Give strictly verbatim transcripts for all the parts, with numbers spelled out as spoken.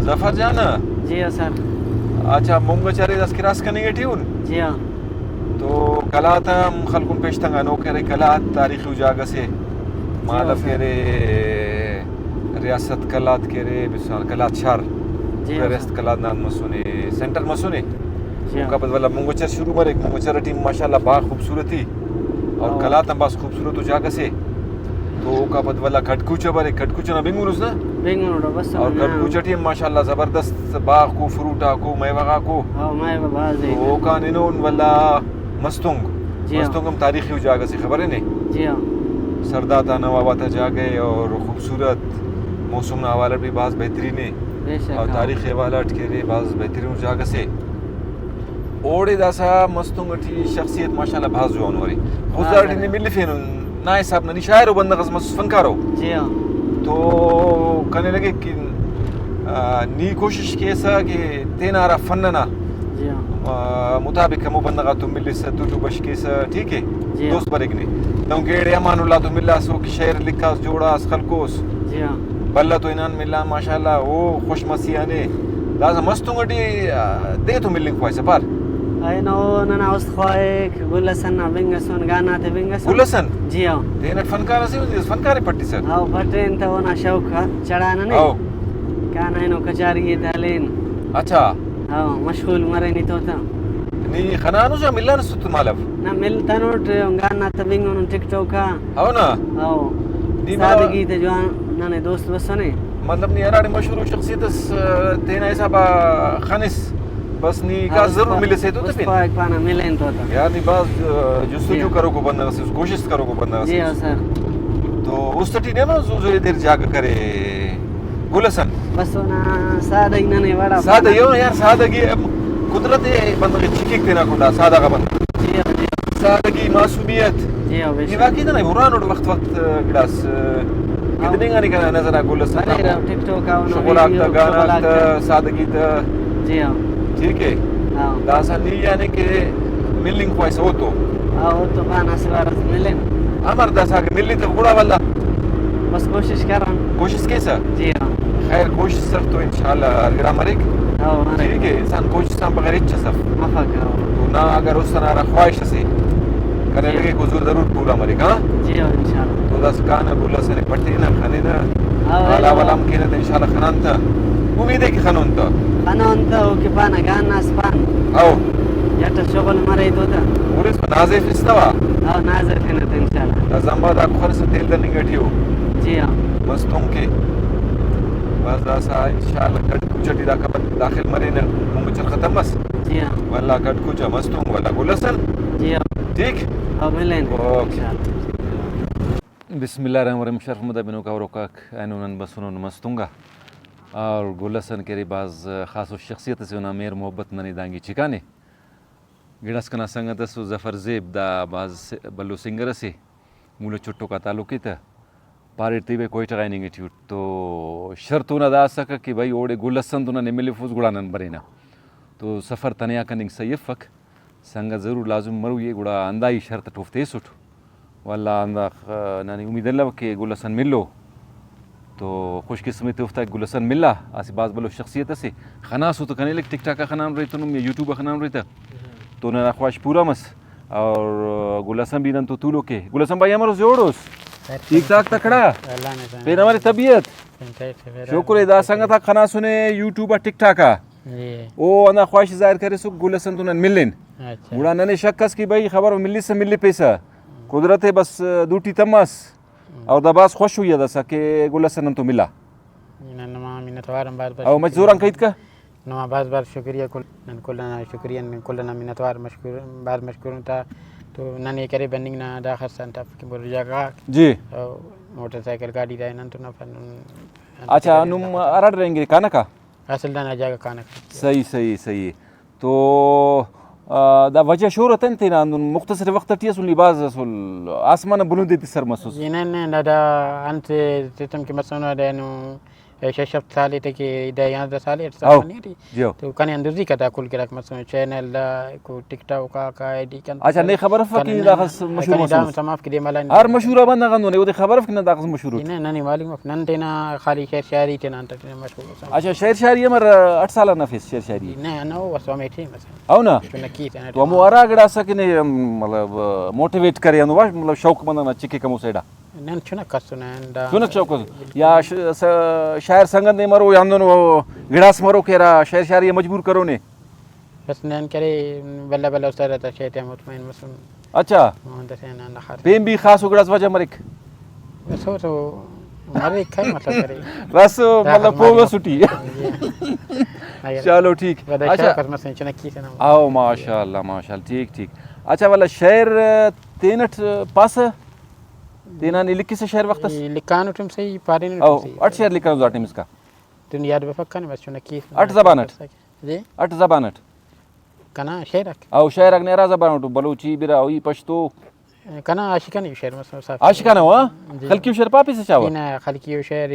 ظفر جان۔ جی ہاں سر۔ اچھا، مونگچر ئے داسہ کراس کننگ ٹی اُن؟ جی ہاں۔ تو قلات ہم خلکن پیش تنگانو کہ ارے قلات تاریخی جاگہ سے، جی ہاں مالو سر۔ کہ ارے ریاست قلات کہ ارے بسان قلات شار، جی ہاں ریاست سر۔ قلات نا مسنے، سینٹر مسنے۔ جی ہاں۔ اوکا پد ولدا مونگچر شروع مریک، مونگچر ٹی ماشاءاللہ باغ خوبصورتی اور ہاں۔ قلات ہم بھاز خوبصورت و جاگہ سے۔ تو اوکا پد ولدا کھڈ کوچہ بریک، کھڈ کوچہ نا بنگنس نا؟ بنگنوٹہ بس اور ہمے کھڈ نا۔ کوچہ ٹی ہم ماشاءاللہ زبردست باغ کو، فروٹ آکو، میوہ غاکو۔ ہاں، میوہ بھاز تو ءِ۔ اوکان ہنون ولدا مستونگ۔ جی ہاں۔ مستونگ ہم تاریخی جاگہ سے خبر ہے نے؟ جی ہاں۔ سڑداتا نواب آتا جاگہ ہے اور خوبصورت، موسم نا حوالہ بھی بھاز بہترین ہے۔ بے شک، اور ہاں۔ تاریخ حوالہ اٹ کہ ارے بھاز بہترین جاگہ سے۔ اوڑے داسہ مستونگ ٹی شخصیت ماشاءاللہ بھاز جوان ارے۔ خضدار ٹی نی ملفینن، نا حساب نا نی شاعر و بندغ اس مس، فنکار او۔ جی ہاں۔ تو کنے لگک کہ، آ، نی کوشش کیسہ کہ تینا ہرا فن ئنا، جی ہاں۔ آ، مطابق ہمو بندغ آتون ملسہ، تولو بش کیسہ، ٹھیک ہے؟ جی ہاں۔ دوست بریک نے۔ دہنکہ ایڑے امان اللہ تو ملاس، او کہ شعر لکھاس، جوڑاس، خلکوس۔ جی ہاں۔ بھلا تو ہنان ملان ماشاءاللہ، او خوش مسیانے۔ داسہ مستونگ ٹی، آ، دے تو ملنگ خواہسہ پار۔ اینو ننا است خواہک، گل حسن نا بنگ ئسن، گانا تے بنگ ئسن۔ گل حسن؟ جی ہاں۔ تینٹ فنکار اسے، فنکار ئے پٹسہ۔ او پٹین تہ اونا شوق چڑھانہ نے۔ او۔ کانہ اینو کچاری ئے تہ ہلین۔ اچھا۔ او مشغول مرین ای تو تہ۔ نی خنانس یا ملانس تو مالو؟ نہ ملتنٹ، گانا تہ بنگنن ٹک ٹاک آ۔ او نا؟ او۔ نی مطلب سادگی تے جوان ننے دوست بسنے۔ مطلب نی ہراڑے مشہور شخصیت اس، آ، تینا حساب آ خنس، بس نی ہاں، کاس اس ضرور پا-، ملسے تو اس تفن۔ پاک پانا ملین تو تا۔ یار نی بھاز، آ، جستجو جی۔ کروکو بندغ اسے، کوشست کروکو بندغ اسے۔ جی ہاں سر۔ تو است ٹی نیمہ زو زو دیر جاگہ کرے گل حسن۔ بس اونا سادگی ننے وڑا سادہ پانا۔ یو یار، سادگی ہم قدرت ءِ بندغ ءِ چکیک تینا کنڈا، سادہ غا بندغ۔ جی ہاں، جی ہاں۔ سادگی، معصومیت۔ جی ہاں، بے نی شک۔ واقعی دانا ہُرانٹ وخت وخت، آ، گڑاس، آ، ہاں۔ گدننگ آ نے کنا نظر آ گل اس بریرہ، ٹک ٹاک آ اونا شغل آک ویڈیو، تہ، گانا شغل آک آک تہ، تہ۔ سادگی تہ۔ جی ہاں۔ ٹھیک ہے۔ ہاں۔ داسہ نی یعنی کہ ملنگ خواہسہ او تو۔ ہاں، او تو خان اسہ وار اس ملن۔ امر داسہ اگہ ملی تہ گڑا ولدا۔ بس کوشش کرن۔ کوشست کیسہ؟ جی ہاں۔ خیر، کوشست اٹ تو انشاءاللہ ہر گڑا مریک۔ ہاں، مریک۔ ٹھیک ہے، انسان کوشست آن بغیر ہچ اس اف۔ مفک، ہاں۔ تو نا اگر است انا ہرا خواہش اسے کنے جی۔ لگے کو ضرور پورا مریک، ہاں؟ جی ہاں، انشاءاللہ۔ تو داسہ کانہ گل اس نے پٹینہ، خننہ، ہاں، حال احوال ہم کینہ تہ انشاءاللہ خنان تہ۔ امید ہے کہ خنون تہ۔ خنون تہ، او کہ پانہ گانا اس پان۔ ہاں۔ جٹ شغل مرے تو تہ۔ اوڑے نازیفس تہ وا۔ ہاں، نازیفنہ تہ انشاءاللہ۔ دا زمبا دا خرس تیل دننگ ٹی او۔ جی ہاں۔ مستونگ کے۔ بس داسہ انشاءاللہ کھڈ کوچہ ٹی دا کبت داخل مرینہ، مونگچر ختم مس۔ جی ہاں۔ ولدا کھڈ کوچہ مستونگ، ولدا گل حسن۔ جی ہاں۔ ٹھیک؟ ہاں، ملین۔ اوکے۔ انشاءاللہ۔ بسم اللہ الرحمن الرحیم۔ شرف مدہ بنوکا ہروکاک، اینو نن بسنن مستونگ آ۔ اور گل حسن کہ ارے بھاز خاصو شخصیت اسے، اونا مہر محبت ننے دانگی چکانے۔ گڑاس کنا سنگت اس ظفر زیب، دا بھاز س-، بھلو سنگر اسے، مولو چٹوک آ تعلق ءِ تہ۔ پاریٹ تہ بھئی کوئٹہ غا ہننگ ٹی اٹ تو شرط اونا دا اسکہ کہ بھئی اوڑے گل حسن تو ننے ملفوس گڑا نن برینہ۔ تو سفر تنیا کننگ صحیح افک، سنگت ضرور لازم مروئی ءِ، گڑا ہندا ہی شرط اٹ اوفتے ایسٹ۔ واللہ ہندا خ-، ننے امید الو کہ گل حسن ملو۔ تو خوش قسمتی اوفتا گل حسن ملا، اسہ بھاز بھلو شخصیت اسے۔ خناسو تو کنے لک ٹک ٹاک آ خنانرے تہ نم یا یوٹیوب آ خنانرے تہ۔ تو ننا خواہش پورا مس۔ اور گل حسن بھی نن تو تولوک ءِ۔ گل حسن بھائی امر اس، جوڑ اس؟ ٹھیک ٹھاک تکڑا؟ اللہ نے پین امر طبیعت؟ پین ٹھیک ہے، میرا شکر ہے، دا سنگت آک خناسنے یوٹیوب آ ٹک ٹاک آ۔ جی۔ او ہندا خواہش ظاہر کریسو گل حسن تو نن ملن۔ اچھا۔ گڑا ننے شک اس کہ بھئی خبر ملیسہ ملپیسہ۔ قدرت ءِ بس دوٹی تماس۔ اور دا بھاز خوش ہوئی داسہ کہ گل حسن نن تو ملا۔ نن نما منت وار آن بھاز بھاز او مچ شکریہ۔ زوران کہیت کہ؟ نما بھاز بھاز شکریہ کل، نن کل ئنا شکریہ، نن کل ئنا منت وار مشکور، بھاز مشکور ان تا۔ تو ننے کرے بننگ نا دا خرچ انت اف کہ بر جاگہ غاک۔ جی۔ او موٹر سائیکل گاڑی دا نن تو نا پن۔ اچھا، نم ہراڑے رہینگرے کانک آ؟ اصل دانا جاگہ کانک۔ صحیح، صحیح، صحیح۔ تو، آ، دا وجہ شہرت انت تینا ہندن مختصر وخت ٹی اسل نی بھاز اسل آسمان آن بلندی تے سر مسس۔ جی نن، نن دا، دا انت سسٹم کہ مسنو دینو، شش ہفت سال تے کہ دہ یازدہ سال اٹ ہاؤ۔ سال منی ٹی۔ جی ہاؤ۔ تو کنے اندوزی کا دا کل گڑاک مسنے، چینل دا، کو ٹک ٹاک آ کا آئی ڈی کن۔ اچھا، نے خبر افک کنے کہ نا، داخس مشہور کنے دا مسنے۔ سماف کہ دے ملان۔ ہر مشہور بندغ ہندن اے، اودے خبر افک نا داخس مشہور اٹی۔ نہ، ننے معلوم اف، نن تینا خالی شعر شاعری تینا انت ٹی مشہور اساں۔ اچھا، شعر شاعری امر اٹھ سال نا فیس شعر شاعری؟ نہ، نہ، او بس ہمے ٹائم اس۔ ہو نا؟ چنکی تینا تو ہمو ٹائم۔ ہرا گڑاس کہ نے، مطلب، موٹیویٹ کرے ہندن، مطلب، شوق بندغ نا چکے کمو سائیڈا۔ نن چنک اسنہ ہندا۔ چنک شوق اس۔ یا ش-، س-، شاعر سنگت نے مرو یا ہندن او گڑاس مرو کہ ہرا شعر شاعری آ مجبور کرونے؟ بس نن کرے بھلا بھلا استاد آتا شعر تیا مطمئن مسن۔ اچھا۔ ہاں، داسہ ہندا خاطر۔ پین بھی خاص او گڑاس وجہ مریک؟ بس او تو مریک کھائی مطلب کرے۔ بس او دا مطلب خاطر پوہ مریک۔ بس اٹی۔ جی۔ اگر چلو ٹھیک۔ ولدا اچھا۔ شوق اس مسن چنکی سے نا۔ او ماشاءاللہ، ماشاءاللہ، ٹھیک، ٹھیک۔ اچھا، ولدا شعر تینٹ پاسہ؟ تینا نی لکھسہ شعر وخت اس؟ ای لکھانٹ ہم صحیح، پارینٹ ہم او، صحیح۔ اٹ شعر لکھانٹ دا ٹائم اسکا؟ تون یاد بفک کنے بس چنکی۔ اٹ زبان اٹ؟ جی؟ اٹ زبان اٹ؟ کنا شعر اک۔ او شعر اک نے ہرا زبان اٹ؟ بلوچی، براہوئی، پشتو؟ کنا عاشقانہ شعر مسنے صاحب۔ عاشقانہ وا؟ جی۔ خلقی و شعر پاپی سے چاوا؟ نا، خلقی و شعر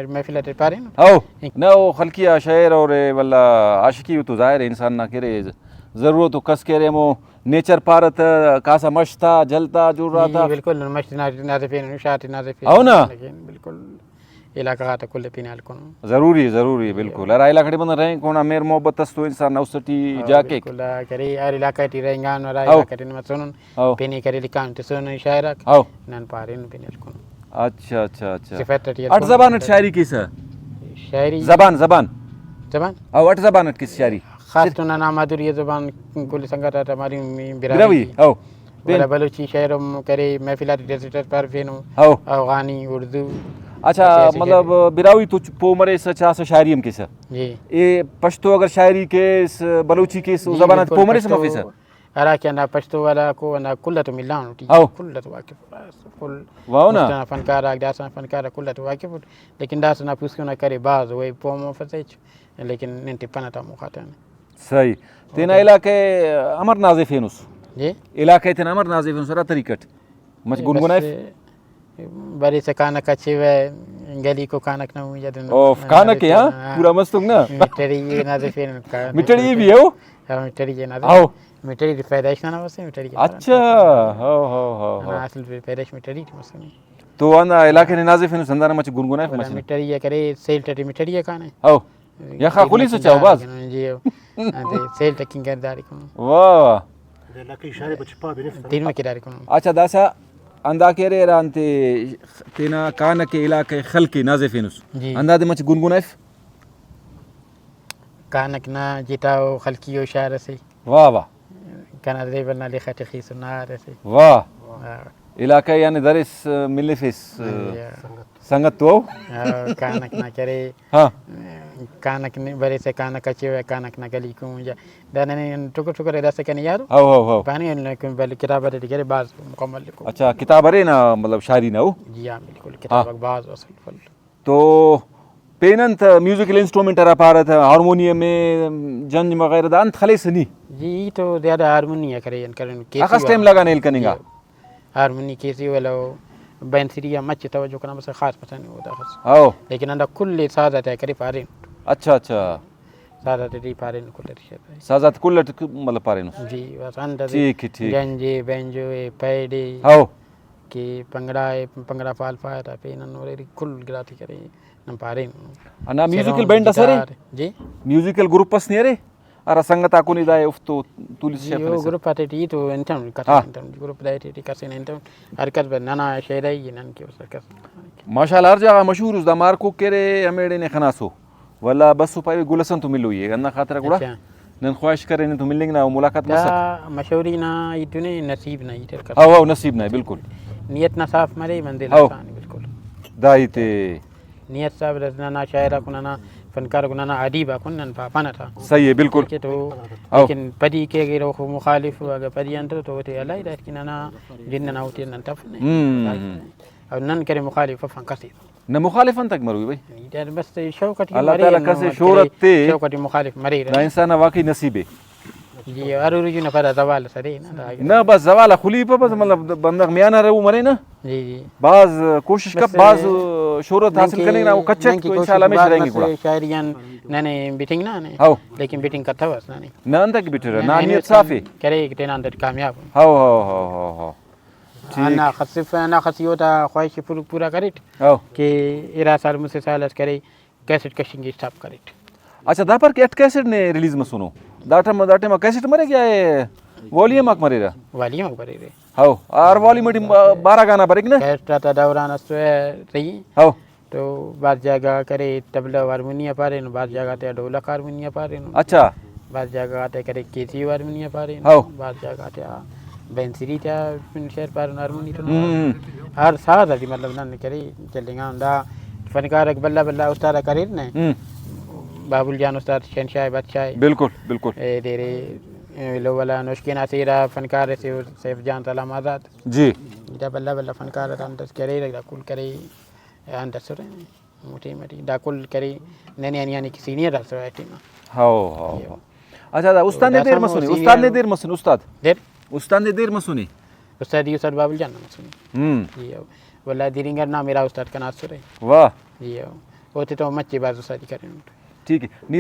محفل اٹ پارینٹ۔ او، نہ او خلقی آ شعر اور ولدا عاشقی تو ظاہر ہے انسان نا کرے ضرورت و کس کرے ہمو نیچر پارہ تہ، کاسہ مش تا، جل تا، جرا جی، تا۔ بالکل، مش نا، نا دے پین، شار نا دے پین۔ ہو نا؟ لیکن بالکل علاقہ غاتا کل پین ہلکنو۔ ضروری، ضروری، بالکل۔ ہرا علاقہ ٹی بندغ رہینگ اونا مہر محبت اس تو انسان نا است ٹی ہاں، جا کیک۔ بالکل، آ، کرے ہر علاقہ ٹی رہینگان، ہرا ہاؤ۔ علاقہ ٹی نما سنن، ہاؤ۔ پین ای کرے لکھان تسنن شاعرک، ہاؤ۔ نن پارین پین ہلکنو۔ اچھا، اچھا، اچھا۔ صفت ٹی اٹ ہلکنو۔ زبان اٹ شاعری کیسہ؟ شاعری۔ زبان، زبان۔ زبان؟ ہاؤ، اٹ زبان اٹ کیسہ شاعری؟ خاص تو ننا مادری زبان کل سنگت آتا مادری براہوئی، براہوئی، ہاؤ۔ پین۔ ولدا بلوچی شعر ہم کرے، محفل آتے ڈیزرٹر پارفینو۔ ہاؤ۔ افغانی، اردو۔ اچھا، ایسے ایسے مطلب، کرے۔ براہوئی تو چ-، پو مریسہ، چاسہ شاعری ہم کیسہ۔ جی۔ اے پشتو اگر شاعری کیس، بلوچی کیس، او جی، زبان آتے بالکل، پو مریسہ پشتو مفیسہ؟ ہرا کہ ہندا پشتو والا کو ہندا کل تو ملان ٹی۔ ہاؤ۔ کل تو واقف، کل واو نا۔ مست ئنا فنکار آک، داسہ نا فنکار آک کل تو واقف اٹ، لیکن داسہ نا پوسکن آ کرے بھاز، وے پو مفسہ ہچ، لیکن نن ٹپنہ تا موخاتیان۔ صحیح۔ تینا اوکے۔ علاقہ ءِ امر نازیفینس؟ جی؟ علاقہ ءِ تینا امر نازیفینس ہرا طریقہ اٹ؟ مچ اے گنگنائف؟ بس، بریسہ کانک آ چیوہ، گلی کو کانک نا موئی آ دن اوف، کانک ءِ، ہاں؟ ہاں۔ پورا مستونگ نا؟ مٹڑی ءِ نازیفین۔ مٹڑی ءِ بھی ہو؟ ہاں، مٹڑی ءِ نازیفین۔ ہاؤ۔ مٹڑی تے پیدائش ننا مسہ، مٹڑی ءِ۔ اچھا، ہاؤ، ہاؤ، ہاؤ، ہاں، ہاؤ۔ اصل پیدائش مٹڑی ٹی مسنے۔ تو ہندا علاقہ نے نازیفینس، ہندانا مچ گنگنائف ولدا مچہ۔ مٹڑی ءِ کرے، سیل ٹی مٹڑی ءِ کانے۔ ہاؤ۔ یخا خلیسہ چاہو بھاز۔ جی، ہاں۔ انتے سیل ٹکن کر داری کنو۔ واہ۔ دیر ما کے داری کنو۔ اچھا، داسہ ہندا کہ ارے ہرا انتے تینا کانک ءِ علاقہ ءِ خلق ءِ نازیفینس۔ جی۔ ہندا دے مچ گنگنائف؟ کانک نا جتا و خلقی و شار اسے۔ واہ واہ۔ کنا زیبل نا لخ ٹی خیسن نار اسے۔ واہ۔ ہاں۔ علاقہ یعنی درس ملفس۔ ہاں۔ سنگت تو؟ ہاں، کانک نا کرے۔ ہاں۔ کانک نے بریسہ کانک اچے و کانک نا گلی کون جا۔ دا ننے ٹکر ٹکر داسہ کنے یارو۔ How, how, how. پانے بلے کتاب تے کرے باز مکمل لکھو۔ اچھا، کتاب ارے نا مطلب شاعری نا او؟ جی ہاں، بالکل، کتاب ہاں۔ باز اصل فل۔ تو پین انت میوزیکل انسٹرومنٹ ہرا پارہ تہ، ہارمونیم ءِ، جنج وغیرہ دا انت خلیسہ نی؟ جی، ای تو زیادہ ہارمونی آ کرے، ان کرن کیسی اخس ٹائم والا۔ لگا نیل کننگا؟ جی۔ ہارمونی کیسی والا او بینسری آ مچ توجہ کنا بس خاص پسند او دا خاص۔ ہاؤ۔ لیکن اندا کل ساز آتا کرے پارین۔ اچھا، اچھا۔ ساز آتے ٹی پارین کل ٹی شے۔ ساز آتے کل ٹی مطلب پارینس؟ جی، بس اندا ٹھیک ٹھیک۔ جنج ءِ، بینجو ءِ، پیڈ ءِ۔ ہاؤ۔ کہ پنگڑا ءِ، پنگڑا فال پارہ تا پین ہن اوریری کل گڑاتے کرے نن پارین۔ ہندا میوزیکل سیلون، بینڈ اس ارے؟ گٹار، جی؟ میوزیکل گروپ اس نے ارے؟ ہرا سنگت آکو نے دائے اوفتو تولس جی، شیف او خلیسہ۔ گروپ آتے ٹی تو انتم کس ہاں۔ انتم گروپ دائے ٹی کس انتم ہر کس بس ننا شاعری نن کہ بس ہر کس۔ ماشاءاللہ، ہر جاگہ مشہور اس دا مارکوک کرے ہمیڑے نے خناسو۔ ولدا بس و پائے گل حسن تو ملوئی ءِ، ہندا خاطر گڑا اچھا۔ نن خواہش کرین تو ملنگ نا و ملاقات مسک۔ دا مشہوری نا ہیت نے نصیب نا ہیت ہر کس۔ ہاؤ، ہاؤ، نصیب نا، بالکل۔ نیت نا صاف مرے، منزل ہاؤ۔ آسان، بالکل۔ دا ہیت ءِ۔ نیت صاف دس ننا شاعر آکو، ننا فنکار آکو، ننا ادیب آکو نن پاپانہ تا۔ صحیح ءِ، بالکل۔ ٹھیک ءِ، تو ہاؤ۔ لیکن پدی کہ اگر اوخو مخالف اگر پدی انت تو اوتے اللہ ہدایت کہ ننا جند نا اوتے نن تفنے۔ ہم۔ اور نن کرے مخالف افن کسے۔ نہ مخالف انتک مروئی بھائی۔ یار بس شوق اٹی اللہ مرے تعالیٰ نو کسے مت شہرت کرے، تے شوق اٹی مخالف مرے دا رہے۔ انسان نا واقعی نصیب ءِ۔ جی، ہر رجوع نا پدا زوال سرے نا دا۔ نہ بس زوال آ خلیپہ بس مطلب بندغ میانہ رہو مرے نا۔ جی، جی۔ بھاز کوشش بس کپ، بھاز شہرت حاصل کننگ نا او کچ اٹ، تو انشاءاللہ ہمیشہ رہینگک گڑا۔ شاعری آن ننے بٹنگ نا نے، ہو۔ لیکن بٹنگ کتوس ننے۔ نہ انتئے کہ بٹرہ، نا نیت صاف ءِ۔ کرے کہ تینا اندٹ کامیاب۔ ہو، ہو، ہو، ہو، ہو۔ ٹھیک۔ ہندا خس صرف ہندا خس ای اوتا خواہش ءِ پور-، پورا کریٹ ہو۔ کہ ارا سال مسہ سال اس کرے کیسٹ کشنگ ءِ اسٹاپ کریٹ۔ اچھا، دا پر کہ اٹ کیسٹ نے ریلیز مسنو؟ دا ٹائم، دا ٹائم کیسٹ مریک یا والیوم آک مریرہ؟ والیوم آک مریرہ۔ ہو، ہر والیوم ٹی بارہ گانا بریک نا؟ کیسٹ آتا دوران اس رہی۔ ہو۔ تو بھاز جاگہ غا کرے طبلہ و ہارمونی آ پارینو، بھاز جاگہ غاتے آ ڈھولک ہارمونی آ پارینو۔ اچھا۔ بھاز جاگہ غاتے کرے کیسیو ہارمونی آ پارینو۔ ہو۔ بھاز جاگہ غاتے آ بینسری تیا پن شعر پارینو ہارمونی تون۔ ہم۔ ہر ساز آ ٹی مطلب نن کرے چلینگان دا فنکار آک بھلا بھلا استاد آک اریر نے۔ ہم۔ بابل جان استاد، شہنشاہ بادشاہ۔ بالکل، بالکل۔ اے دیرے، اے لولا نوشکے نا اسہ ارا فنکار اسے او سیف جان سلام آزاد۔ جی۔ دا بھلا بھلا فنکار آک ہم دس کریر، دا کل کرے۔ آن دسرہ ہمو ٹائم ٹی۔ دا کل کرے ننے آن یعنی کہ سینئر اسرہ ہرا ٹائم آ۔ ہو، ہو، ایو۔ ہو۔ اچھا، دا استاد نے داسہ دیر ہمو مسنے، سینئر استاد نے دیر مسنے، استاد۔ دیر؟ استاد نے دیر مسنے۔ استاد ای استاد بابل جان نا مسنے۔ ہم۔ ایو۔ ولدا دیرینگر نا میرا استاد کنا اسرہ۔ واہ۔ ایو۔ اوتے تو مچے بھاز استادی کرینٹ۔ ٹھیک ہے۔ نی